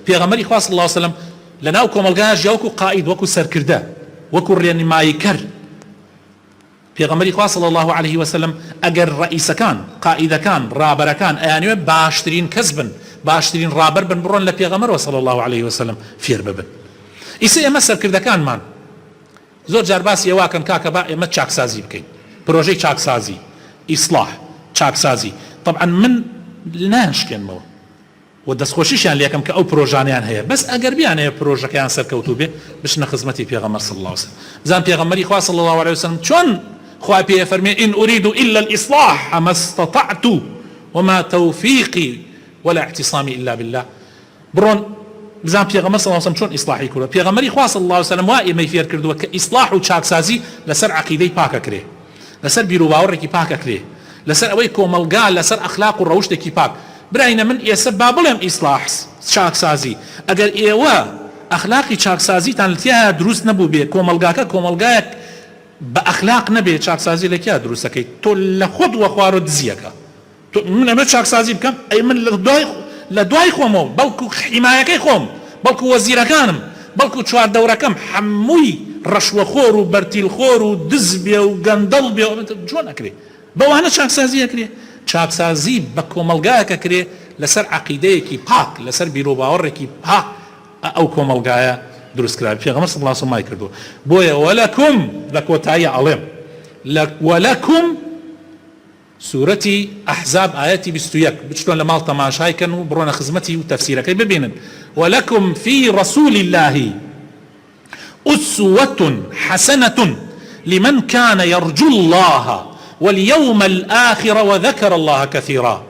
پێغەمبەری خوا صلی اللە علیە وسلم لەناو کۆمەڵگایا ژیا وەکو قائید، وەکو سەرکردە، وەکو ڕێنماییکەر. پێغەمبەری خوا صلی اللە علیه وسلم ئەگەر ڕەئیسەکان، قائیدەکان، ڕابەرەکان ئەیانەوێت باشترین کەس بن، باشترین ڕابەر بن بڕۆن لە پێغەمبەرەوە صلی اللە علیه وسلم فێر ببن. ئیسە ئێمە سەرکردەکانمان زۆر جار باسی ئەوە ئەکەن کاکە با ئێمە چاکسازی بکەین، پرۆژەی چاکسازی، ئیسڵاح، چاکسازی، تەبعەن من نایانشکێنمەوە و دەستخۆشیشیان لێکەم کە ئەو پرۆژانەیان هەیە، بەس ئەگەر بیانەوێ پرۆژەکەیان سەرکەوتوو بێ بچنە خزمەتی پێغەمبەر صلی اللە علیە وسلم بزان پێغەمبەری خوا صلی اللە علیە وسلم چۆن خوا پێ ئەفەرموێ ان ارید الا الاصلاح ما استطعت وما توفیقی ولا اعتصامی الا باللە بڕۆن بزان پێغەمبەر صلی اللە علیە وسلم چۆن ئیسڵاحی کردوە پێغەمبەری خوا صلی اللە علیە وسلم وا ئێمەی فێر کردوە کە ئیسڵاح و چاکسازی لەسەر عەقیدەی پاک ئەکرێ لەسەر بیروباوەڕێکی پاک ئەکرێ لەسەر ئەوەی کۆمەڵگا لەسەر ئەخلاق و ڕەوشتێکی پاک براینە من ئێسە با بڵێم ئیسڵاح چاکسازی ئەگەر ئێوە ئەخلاقی چاکسازیتان تیایا دروست نەبووبێ کۆمەڵگاکە کۆمەڵگایەک بە ئەخلاق نەبێ چاکسازی لە کیا دروست ئەکەی تۆ لە خۆت وەخوارۆ دزیەکە تۆ من ئەمە چاکسازی بکەم ئەی من لە دوای لە دوای خۆمەوە بەڵکو حیمایەکەی خۆم بەڵکو وەزیرەکانم بەڵکو چواردەورەکەم حەمووی ڕەشوەخۆر و بەرتیلخۆر و دز بێ و گەندەڵ بێ و چۆن ئەکرێ بەوانە چاکسازی ئەکرێ چاکسازی بە کۆمەڵگایەک ئەکرێ لەسەر عەقیدەیەکی پاک لەسەر بیروباوەڕێکی پاک ئەو کۆمەڵگایە دروست کرابێ پێغەمبەر صلی اللە علیه و سلم وای کردووە بۆیە ولکم لە کۆتاییا ئەڵێم لە ولکم سورەتی احزاب ئایەتی 21 بچنۆ لە ماڵ تەماشای کەن و بڕۆنە خزمەتی و تەفسیرەکەی ببینن ولکم فی رسول اللە اسوە حسنە لمن کان یرجو اللە والیوم الاخر وذکر اللە کثیرا.